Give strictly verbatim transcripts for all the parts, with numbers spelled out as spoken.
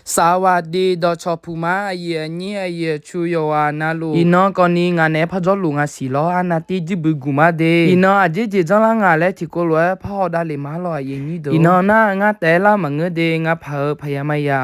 Saqwaqdi dawqcawq puq ma, aqyuif aqnyir aqyuif aqcu yawqghaq navluf. Iqnan kawfni ngaq naeq-aer parjawr luf ngaq siq lawr, arnav tir jirbuq guq ma de. Iqnan aqjeq jeq janrlar ngaq laer tiqkov lof-aer parhaw davlef ma lawr, aqyuif aqnyir deuq. Iqnan nar ngar taef-aer lar maqngeur de, ngaq paq-euq paqya maqya,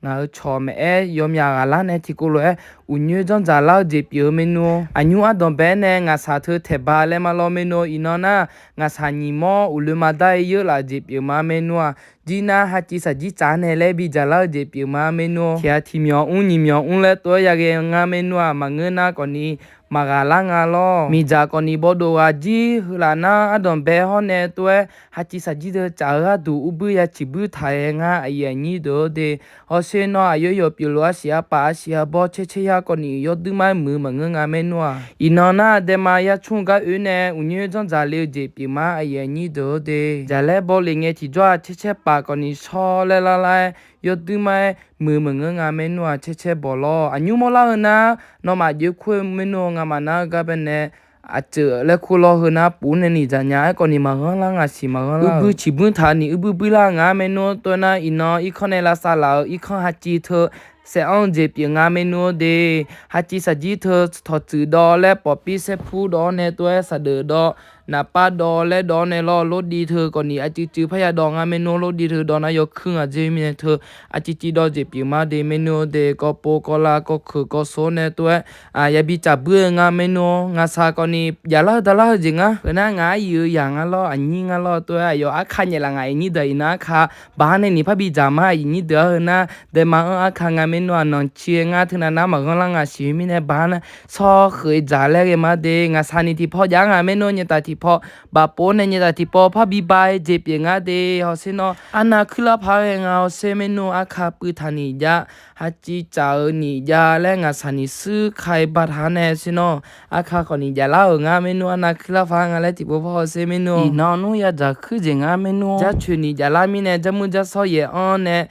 ngaq-euq cawq maeq-aer yawmyaq ghaq lar nae tiqkov lof-aer uqnyoer janrdzaq lar-eu jeq pyeuf-eu maernmr-or. Aqnymr ardanqbae nae ngaqshaq teu taeqba laer ma lawr maernmr-or. Iqnan nar ngaqshaq nyiq mawr uqloe maqdar-ir yeur laf-eu jeq pyeuf ma maernmr-aq. Jir nar haciv saqjir tsaf nae laer bidzaq lar-eu jeq pyeuf ma maernmr-or. Tiq ghaq tiq myawq mr nyiq myawq mr laer tov-aer yaghae ngar maernmr-aq. Maqngeur nar kawfni maqghaq lar nga lawr. Miqdzaq kawfni bawdof ghaq jir heulaf nar ardanqbae hawr nae tov-aer haciv saqjir deuq tsaf-eu gharduq urbuir ya ciqbuir taq-aer ngar, aqyuif aqnyir deuq-or de. Hawsher nawr aqyawf yawf pyeuflof arsiq arpaf arsiq arbawr caer caer yar kawfni yawduir mar-aer muiq-eu maqngeur nga maernmr-aq. Iqnan nar daema yar cmr gar oe nae uqnyoer janrdzaq le-eu jeq pyeuf ma, aqyuif aqnyir deuq-or de. Jaqlaer baw lef ngae tiqjawr-aq caer caer paf kawfni shawr laer lar lar-aer yawduir mar-aer muiq-eu maqngeur nga maernmr-aq. Caer caer bawq lawr. Aqnymr mawrlar-eu nar nawmaf joe kur-eu maernmr-or. Ngamaf nar-eu gar bae nae aqceuq laer kur lawr heu nar puf nae ni dzaq nya-aer kawfni maqghanr lar ngaq siq maqghanr lar. Urbuir ciqbuir taq ni urbuir buir lar nga maernmr-or. Tov-aer nar iqnan irkanr nae lavsav laf-euq irkanr haciv teu saev-anr-eu jeq pyeuf nga maernmr-or de. Haciv saqjir teu tawqtsuif dawv laer pawqpir saerpur dawv-awr nae tov-aer saqdeuf dawv naqpav dawv laer dawv-awr nae lawr lordiv teu kawfni aqcuiv cuiv parya dawv nga maernmr-or. Lordiv teu dawv nar yawkuir ngaq dzer mirnae teu aqcuiv cuiv dawv jeq pyeuf ma de maernmr-or de. Kawvpov kawvlav kawvkeuq kawvsov nae tov-aer yabi tsaf buir-eu nga maernmr-or. Ngaqshaq kawfni jaflar-eu dalar-eu jeq ngar. Heu nar ngaq aryuif-eu yaq ngar lawr, aqnyir ngar lawr tov-aer aqyawf arka nyaef laf ngaq aqyuif nyir deuq. Iqnan arka baq-anr nae ni parbi dzaq ma, aqyuif nyir deuq-ar heu nar daema-anr arka nga maernmr-aq. Nanqciv-aer ngar teunav nar maqghanr lar ngaq siq mirnae baq-anr nar tsawrkhaeq dzaq laer ghae ma de. Ngaqshaq ni tiqpaw jav nga maernmr-or. Nyaetaf tiqpaw bafpov nae nyaetaf tiqpaw parbi ba-aer jeq pyeuf ngar de. Hawsher nawr arnav kuirlar paq-aer ghae nga. Hawsher maernmr-or, arka puiv taq ni jav, haciv tsaf-eu ni jav laer ngaqshaq ni shuir ka-aer ba taq-anr nae sher nawr arka khawf ni jaflar-euq ngar maernmr-or. Arnav kuirlar paq-aer nga laer tiqpov par hawsher maernmr-or. Iqnan nmr yadzaq kuir jeq ngar maernmr-or. Jarcoeq ni jaflar mirnae jarmur jarsawr yaeq-anr nae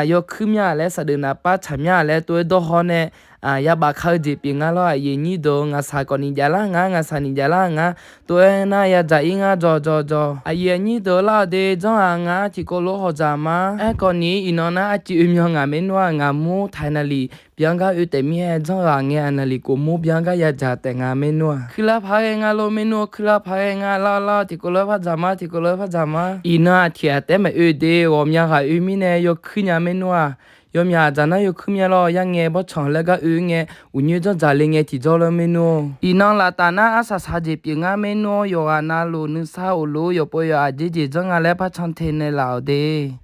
yawkuir mya laer saqdeuf naqpav tsaq mya laer tov-aer dawr haw nae yabaf ka-eu jeq pyeuf ngar lawr, aqyuif nyir deuq. Ngaqshaq khawf ni jaflar ngar, ngaqshaq ni jaflar ngar. Tov-aer nar yadzaq ir ngar jawr jawr jawr. Aqyuif aqnyir deuq lar-euq de, janrghaq ngar tiqkawv lof hawdzaq ma. Aerkhawf ni iqnan nar arcuiv oe myan ngaq maernmr-aq. Ngaqmur taq-aer naqliq byan gar oe taef mir-aer janrghaq ngae aqnaqliq kofmur byan gar yadzaq taef nga maernmr-aq. Kuirlar paq-aer ghae nga lor maernmr-or. Kuirlar paq-aer ghae nga lar lar tiqkawv lof par dzaq ma, tiqkawv lof par dzaq ma. Iqnan aqtiq aqtaef maqoe de, ghawqmya ghaq oe mirnae yawkuir nya maernmr-aq. Yawmyaq dzaq nar yawkuir mya lawr, yarngae bawrtsanq laer gar oe ngae uqnyoer janrdzaq le ngae tiqjawr lor maernmr-or. Iqnan laftaf nar arsaq saq jeq pyeuf ngar maernmr-or. Yawqghaq navluf nuisar uqluf yawqpov yawqha jeq jeq janr nga laer par can te naeq laf-awq de.